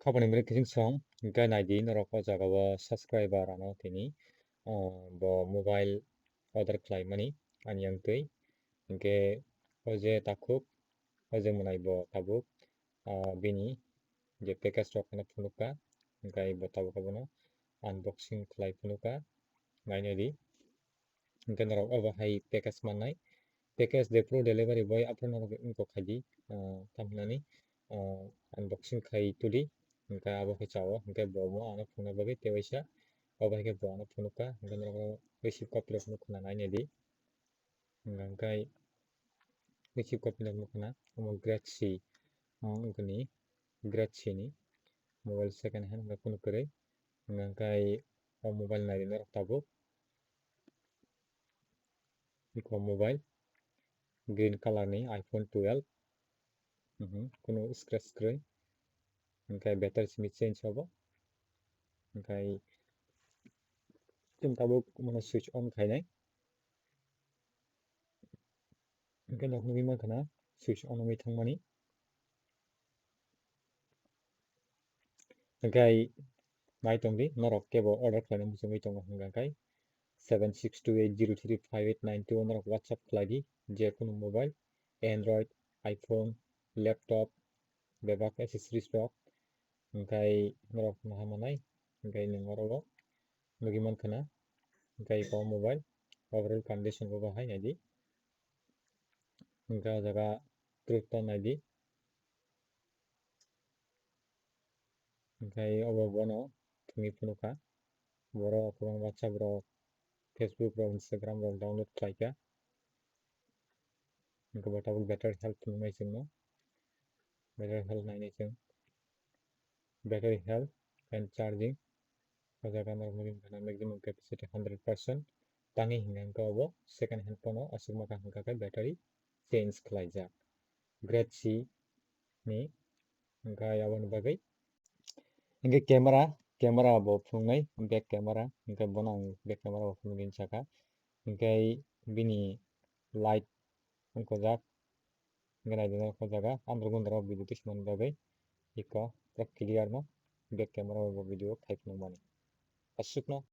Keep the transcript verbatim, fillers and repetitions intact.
Khobani bwrwi kiching song, hwnkhe naidi norok o jaga o subscriber ano tini, ah, bo mobile order khlaimani ani yang twi. Hwnkhe o je takhuk, o je mwnai bo tabuk, ah, bini je package rok phano phunukha, hwnkhe bo tabuk abono unboxing khlai phunukha, nainai di. Hwnkhe norok obo hai package mannai. Package de pro delivery boy aphuru norok info khaidi, ah, tamo hinani, ah, unboxing khai tuli. Hwnkhe abo khe chao, hwnkhe bo omo ano phunukna bagwi tei waisa obo hai khe bo ano phunukha. Hwnkhe norok receipt copy rok phano khna nainai di. Hwnkhe receipt copy rok phano khna, omo Galaxy, ah, wngkha ni Galaxy ni mobile second hand hwnkhe phunuk kwrwi. Hwnkhe o mobile naidi norok tabuk. Iko mobile green color ni iPhone twelve. Mhm, kunu scratch kwrwi. Hwnkhe battery simi change obo. Hwnkhe chwng tabuk mano switch on khainai. Hwnkhe nok nugwi mankha na switch on wngwi thangmani. Hwnkhe nai tongdi, norok kebo order khlaina muchungwi tongo hwnkha khe seven six two eight zero three five eight nine two o norok WhatsApp khlai di, je kunu mobile, Android, iPhone, laptop, bebak accessories rok. Hwnkhe norok naha manai, hwnkhe nwng oro o nugwi mankha na, hwnkhe iko mobile overall condition bo bahai naidi. Hwnkhe o jaga truth to naidi. Hwnkhe obo bono thwngwi phunukha. Borok kwbang WhatsApp rok, Facebook rok, Instagram rok download khlaikha. Hwnkhe bo tabuk battery health phunuknai chwngno. Battery health nainai chwng. Battery health and charging. O jaga norok nugwi mankha na maximum capacity hundred percent. Tangwi hwnkhe obo second hand phone o aswk ma kaham kha khe battery change khlaijak. Galaxy ni hwnkhe aboni bagwi. Hwnkhe camera, camera bo phunuknai, back camera, hwnkhe bono ang back camera bo phunukgwi sakha. Hwnkhe bini light wngkojak, hwnkhe naidi norok o jaga andro gundro video twi swnamni bagwi iko pura clear no back camera bo video khai phunukmani. Aswkno